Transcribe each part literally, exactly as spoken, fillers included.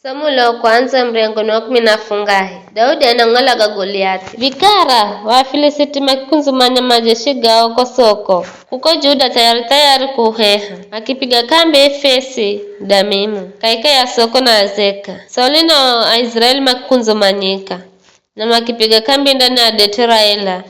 Somo la kwanza, mrengo ni wa kumi na fungahe. Daudi anang'alaga Goliathi. Vikara wa Afilisiti makikundzumanya majeshi gao ko Soko, kuko Juda tayari tayari kuheha. Makipiga kambi Efesi Damimu, kaika ya Soko na Azeka. Sauli na Aisraeli makikundzumanyika, na makipiga kambi ndani ya Deteraela,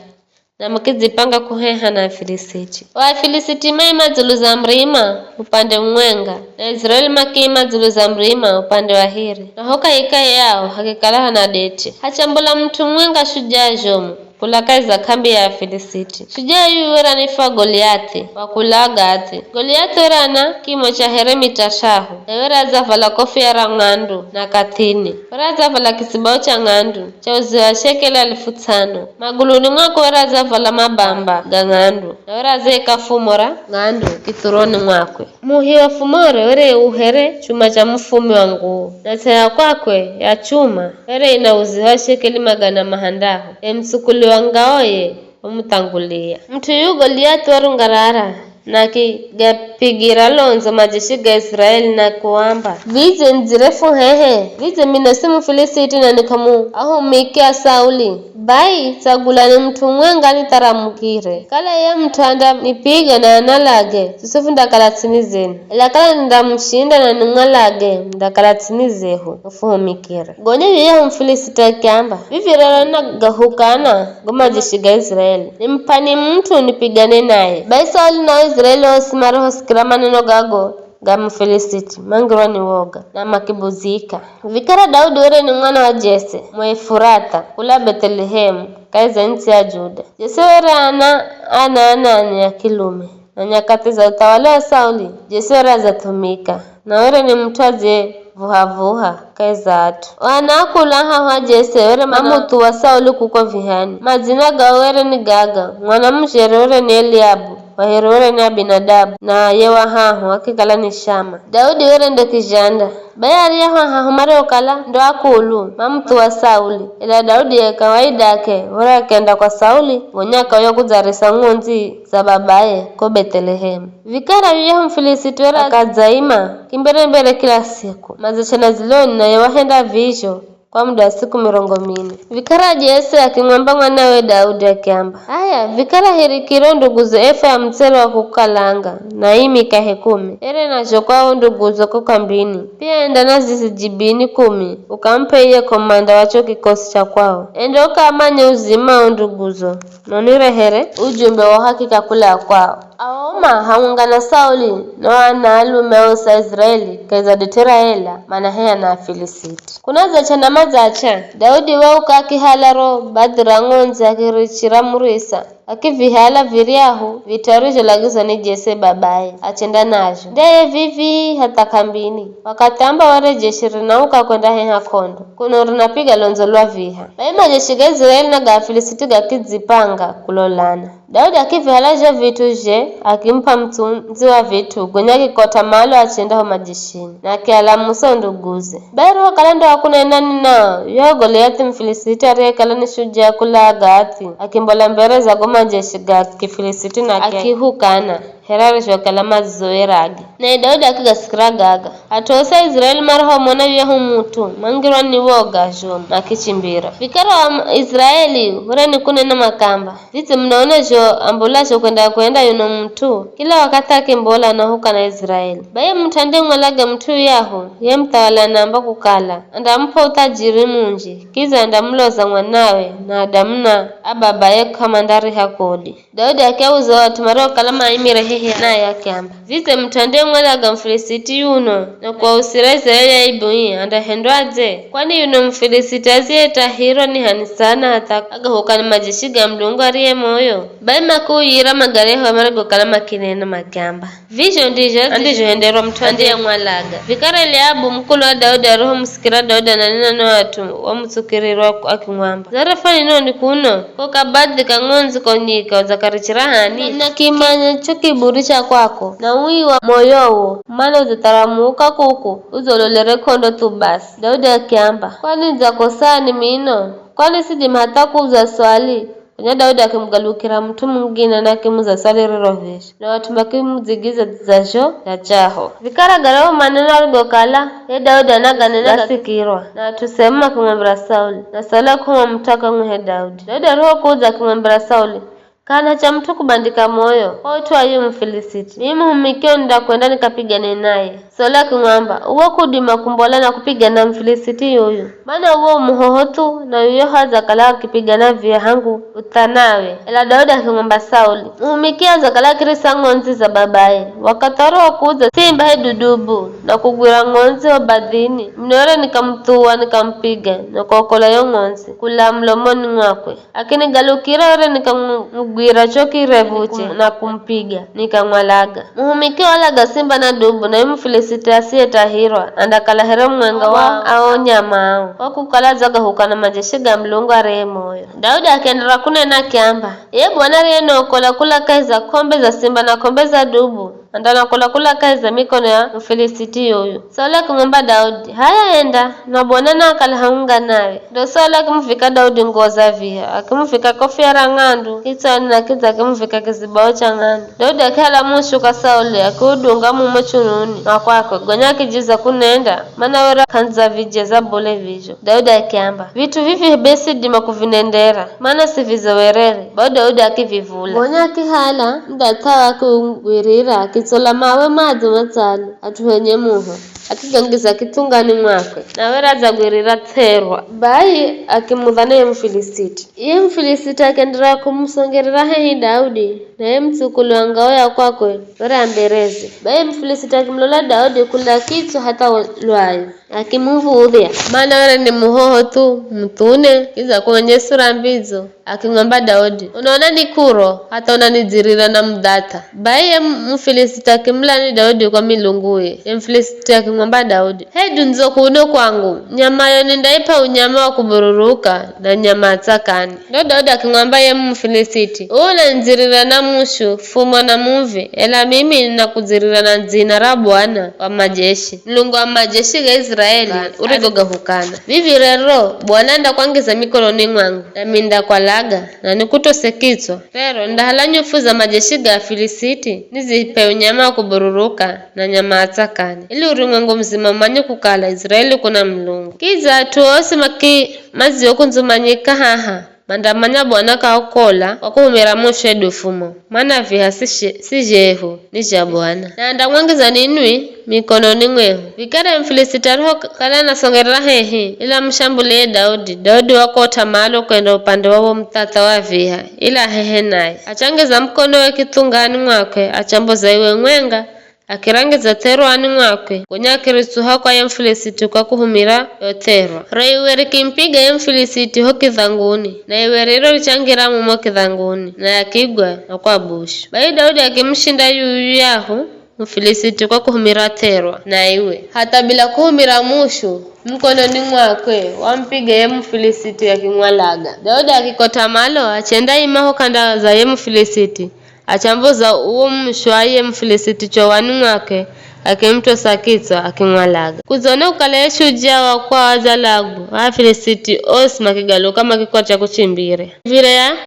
na makidzipanga kuheha na Afilisiti. O Afilisiti maima dzulu za murima upande mumwenga, na Aisraeli makiima dzulu za murima upande wa hiri, na ho kahikahi yao hakikala hana dete. Hachambula mut'u mumwenga shujaa zhomu kula kahi za k'ambi ya Afilisiti. Shujaa yuyu were anaifwa Goliathi wa kula Gathi. Goliathi were ana kimo cha here mita t'ahu, na were adzavala kofia ra ng'andu na kathini. Were adzavala kisibau cha ng'andu cha uziwo wa shekeli alifu tsano. Maguluni mwakwe were adzavala mabamba ga ng'andu, na were adzaika fumo ra ng'andu kithuroni mwakwe. Muhi wa fumore were u here chuma cha mufumi wa nguu, na tsaya kwakwe ya chuma were ina uziwo wa shekeli magana mahandahu, e mutsukuli wa ngaoye wamuthangulia. Mut'u yuyu Goliathi warungarara, na akigapigira londzo majeshi ga Israeli na kuamba, "Vidze nidzire fuhehe? Vidze mino si Mufilisiti na ni k'amuahumiki a Sauli? Bai tsagulani mut'u mumwenga anitharamukire. Kala iye mut'u andanipiga na analage, siswi fundakala ts'ini zenu. Ela kala nindamushinda na nimwalage, mundakala ts'ini zehu, mufuhumikire." Gonya yuyahu Mufilisiti akiamba, "Vivi rero nagahukana go majeshi ga Israeli. Nimup'ani mut'u nipigane naye." Bai Sauli na Aisraeli osi marihosikira maneno gago ga Mufilisiti, mangirwa ni woga, na makibuzika. Vikara Daudi were ni mwana wa Jese, Muefuratha, kula Bethlehemu, kahi za ntsi ya Juda. Jese were ana ana anane a kilume, na nyakati za uthawali wa Sauli, Jese were adzathumika, na were ni mut'u adziyevuha-vuha kahi za at'u. O ana a kula haho a Jese were mamuthuwa Sauli kuko vihani. Madzina gao were ni gaga: mwana muzhere were ni Eliabu, wa hiri were ni Abinadabu, na ye wa hahu akikala ni Shama. Daudi were nde kizhanda. Bai aryahu ahahu mariokala ndo akulu, mamuthuwa Sauli, ela Daudi ye kawaidake were akenda kwa Sauli, gonya akauya kudzarisa ng'ondzi za babaye ko Bethlehemu. Vikara yuyahu Mufilisiti were akadzaima kimberembere kila siku, madzachana ziloni, naye wahenda vizho kwa muda wa siku mirongo mine. Vikara Jese akimwamba mwanawe Daudi akiamba, "Haya, vikara hirikiro nduguzo efa ya mutsele wa kukalanga, na ii mikahe kumi, ere nazho kwa o nduguzo ko kambini. Pia enda na zizi jibini kumi, ukamup'e iye komanda wa cho kikosi cha kwao. Enda ukaamanye uzima o nduguzo, na unirehere ujumbe wa uhakika kula kwao." Aoma hamwenga na Sauli na o anaalume osi a Israeli kahi za Deteraela manaheha na Afilisiti. Kunadzacha na madzacha, Daudi wauka akihala ro badhi ra ng'ondzi akirichira murisa, akivihala viryahu vit'u arizholagizwa ni Jese babaye, achenda nazho. Ndeye vivii hatha k'ambini, wakathi amba were jeshi rinauka kwendaheha k'ondo, kuno rinapiga londzo lwa viha. Bai majeshi ga Israeli na ga Afilisiti gakidzipanga kulolana. Daudi akivihala zho vit'u zhe, akimup'a mutsundzi wa vit'u, gonya akikot'a malo achenda ho majeshini, na akialamusa o nduguze. Bai arihokala ndo akunena ni nao, yuyahu Goliathi Mufilisiti ariyekala ni shujaa kula Gathi, akimbola mbere za go majeshi ga Kifilisiti na akihukana, here arizhokala mazowerage. Naye Daudi akigasikira gaga. At'u osi a Israeli marihomona yuyahu mut'u, mangirwa ni woga zhomu, makichimbira. Vikara o Israeli were ni kunena makamba, "Vidze munaona zho ambulazho kwenda-kwenda yuno mut'u? Kila wakathi akimbola anahukana Israeli. Bai ye mut'u andemwalaga mut'u yuyahu, ye muthawali anaamba kukala, andamup'a uthajiri munji, kidza andamuloza mwanawe, na adamuna a babaye k'amandariha kodi." Daudi akiauza o at'u mariokala maimire hehi naye akiamba, "Vidze mut'u andemwalaga Mufilisiti yuno na kuausira Israeli aibu ii andahendwadze? Kwani yuno Mufilisiti aziyetahirwa ni h'ani sana hatha agahukane majeshi ga Mulungu ariye moyo?" Bai makiuyira magari aho marigokala makinena makiamba, "Vizho ndizho andizhohenderwa mut'u andiyemwalaga." Vikara Eliabu mukulu wa Daudi arihomusikira Daudi ananena no at'u wamutsukirirwa akimwamba, "Zarefani noni kuno, ko kabadhi ka ng'ondzi ko nyika udzakarichira h'ani? Nakimanya cho kiburi cha kwako, na ui wa moyowo, mana udzatharamuka kuku, udzololere k'ondo thu basi." Daudi akiamba, "Kwani nidzakosani mino? Kwani sidimi hatha kuuza swali Gonya Daudi akimugalukira mut'u mungine na akimuza swali riro vizho, na at'u makimudzigiza-dziza zho zhachaho. Vikara garyahu maneno arigokala ye Daudi anaganena gasikirwa, na at'u semu makimwambira Sauli, na Sauli akihuma mut'u akamwihe Daudi. Daudi arihokudza akimwambira Sauli, "K'ahana cha mut'u kubandika moyo kwa ut'u wa yuyu Mufilisiti. Mimi muhumikio nindakwenda nikapigane naye." Sauli akimwamba, "Uwe k'udima kumbola na kupigana na Mufilisiti yuyu, mana uwe u muhoho thu, na yuyo hadzakala akipigana viya hangu uthanawe." Ela Daudi akimwamba Sauli, "Muhumikio adzakala akirisa ng'ondzi za babaye. Wakathi arihokudza simba hedu dubu na kugwira ng'ondzi ho badhini, mino were nikamuthuwa nikamupiga na kuokola yo ng'ondzi kula mulomoni mwakwe." Akinigalukira were nikamugwira cho kirevuche na kumupiga, nikamwalaga. Muhumikio alaga simba na dubu, na ye Mufilisiti asiyetahirwa andakala here mumwenga wa ao nyama ao, kwa kukala adzagahukana majeshi ga Mulungu aree moyo. Daudi akienderera kunena akiamba, "Ye Bwana ariyeniokola kula kahi za k'ombe za simba na k'ombe za dubu, andanakola kula kahi za mikono ya Mufilisiti yuyu." Sauli akimwamba Daudi, "H'aya enda, na Bwana naakale hamwenga nawe." Ndo Sauli akimuvika Daudi nguwo za viha, akimuvika kofia ra ng'andu kitswani na kidza akimuvika kizibao cha ng'andu. Daudi akihala mushu kwa Sauli, akiudunga mumo chununi mwa kwakwe, gonya akijiza kunenda, mana were k'andza vijeza bule vizho. Daudi akiamba, "Vit'u vivi be sidima kuvinendera, mana sivizowerere." Bai Daudi akivivula. Gonya akihala mudathawe akiugwirira, akitsola mawe madzo matsalu at'u henye muho, akigangiza kithungani mwakwe, na were adzagwirira ts'erwa. Bai akimudhana ye Mufilisiti. Ye Mufilisiti akienderera kumusongerera hehi Daudi, na ye mutsukulu wa ngao ya kwakwe were ambereze. Bai ye Mufilisiti akimulola Daudi kula kitswa hatha lwayu, akimuv̱udhya, mana were ni muhoho thu, muthune, kidza kuonye sura mbidzo. Akimwamba Daudi, "Unaona ni kuro, hatha unanidzirira na mudhatha." Bai ye Mufilisiti akimulani Daudi kwa milunguye. Ye Mufilisiti akimwamba Daudi, "Hedu ndzo kuno kwangu, nyamayo nindaip'a unyama wa kubururuka na nyama ya tsakani." Ndo Daudi akimwamba ye Mufilisiti, "Uwe unanidzirira na mushu, fumwa na muv̱i, ela mimi ninakudzirira na dzina ra Bwana wa majeshi, Mulungu wa majeshi ga Israeli, urigogahukana. Viv̱i rero, Bwana andakwangiza mikononi mwangu, nami nindakwalaga, na nikutose kitswa. Rero, nindahala nyofu za majeshi ga Afilisiti, nizip'e unyama wa kubururuka na nyama ya tsakani, ili urumwengu muzima umanye kukala Israeli kuna Mulungu. Kidza at'u osi maki-, madziokundzumanyika haha, mandamanya Bwana k'aokola kwa kuhumira mushu hedu fumo, mana viha si she-, si zhehu, ni zha Bwana. Na andamwangiza ninwi mikononi mwehu." Vikara ye Mufilisiti arihokala anasongerera hehi ili amushambulie Daudi, Daudi wakot'a malo kwenda upande wa wo muthatha wa viha ili ahehe naye. Achangiza mukonowe kithungani mwakwe, achamboza iwe mwenga, akirangiza th'erwani mwakwe, gonya akiritsuha kwa ye Mufilisiti kwa kuhumira yo th'erwa. Ro iwe rikimpiga ye Mufilisiti ho kidhanguni, na iwe riro richangira mumo kidhanguni, naye akigwa na kwa bushu. Bai Daudi akimushinda yuyuyahu Mufilisiti kwa kuhumira th'erwa, na iwe, hatha bila kuhumira mushu mukononi mwakwe, wamupiga ye Mufilisiti akimwalaga. Daudi akikot'a malo achendaima ho k'anda za ye Mufilisiti, achamboza uwo mushu wa ye Mufilisiti chowani mwakwe, akimutose kitswa, akimwalaga. Kudzona kukala ye shujaa wa kwao adzalagwa, Afilisiti osi makigaluka makikot'a kuchimbire. Vire ya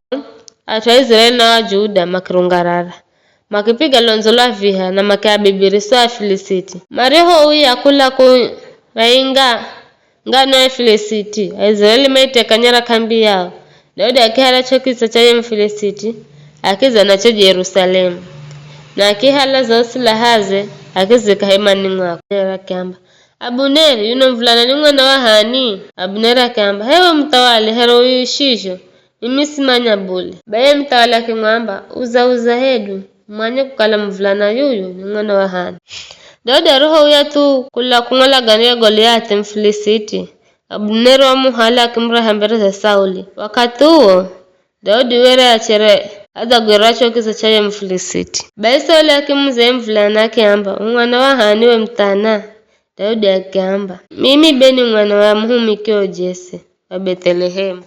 at'u a Israeli na a Juda makirungarara, makipiga londzo lwa viha na makiabibirisa o Afilisiti. Marihouya kula ku mainga ngano ya Afilisiti, Aisiraeli maiteka nyara k'ambi yao. Daudi akihala cho kitswa cha ye Mufilisiti, akidza nacho Jerusalemu, na akihala zo silahaze, akizika hemani mwakwe. Akiamba, "Abuneri, yuno muvulana ni mwana wa h'ani?" Abuneri akiamba, "H'ewe muthawali, here uishizho, mimi simanya bule." Bai ye muthawali akimwamba, "Uza-uza hedu, umanye kukala muvulana yuyu ni mwana wa h'ani." Daudi arihouya thu kula kumwalaga ye Goliathi Mufilisiti, Abuneri wamuhala akimureha mbere za Sauli. Wakathi uwo, Daudi were achere adzagwirira cho kitswa cha ye Mufilisiti. Bai Sauli akimuza ye muvulana akiamba, "U mwana wa h'ani we muthana?" Daudi akiamba, "Mimi be ni mwana wa muhumikio Jese wa Bethlehemu."